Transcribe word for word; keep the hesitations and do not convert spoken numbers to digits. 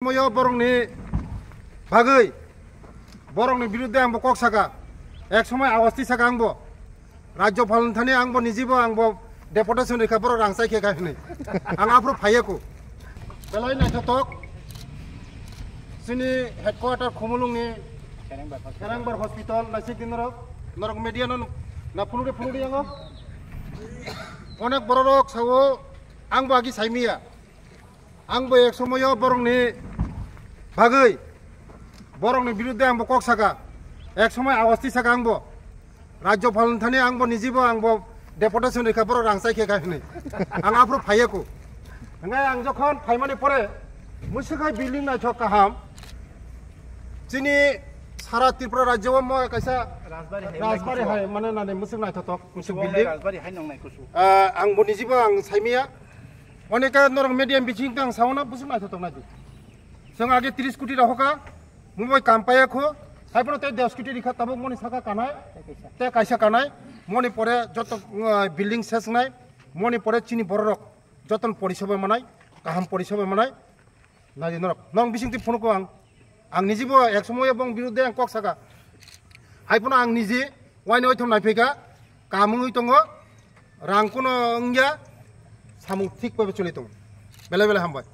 Yo borokni bagwi, borokni birudde angbo kok saka. Ek somoi awasti saka angbo. Rajyopal thani angbo nijibo angbo deputation rikha borok rang chai khe khai hwnwi. Ang aphuru phaiya ko. Belai naithotok. Chini headquarter Khumulungni Kerengbar hospital naisik din norok. Norok media no na phunukdi phunukdi yango. Onek bororok sawo angbo agi saimiya. Angbo ek somoyo borokni bagwi, borokni birudde angbo kok saka. Ek somoi awasti saka angbo. Rajyopal thani angbo nijibo angbo deputation rikha borok rang chai khe khai hwnwi. Ang aphuru phaiya ko. Hwnkhai ang jokhon phaimani pore, mwswk hai building naithok kaham. Chini sara Tripura rajyo o mo kaisa Rajbari hai Rajbari nai hai mane nani mwswk naithotok, mwswk kusu building. Rajbari hai nongnai kusu. Ah, ang bo nijibo ang saimiya. Onek norok media bising tang sauna bwswk naithotok naidi. Chwng age tris koti rohoka, mumbai kam paya kho, haiphano tei dos koti rikha tabuk moni saka kanai, tei kaisa kanai, moni pore joto, uh, building ses nai, moni pore chini bororok joton porisoba manai, kaham porisoba manai, naidi norok, norok bising twi phunukgo ang, ang nijibo ek somoyo bong birudde ang kok saka, haiphano ang niji waini oithom naiphika, kam wngwi tongo, rang kuno wngya, samung thik bai choli tongo, belai belai hambai.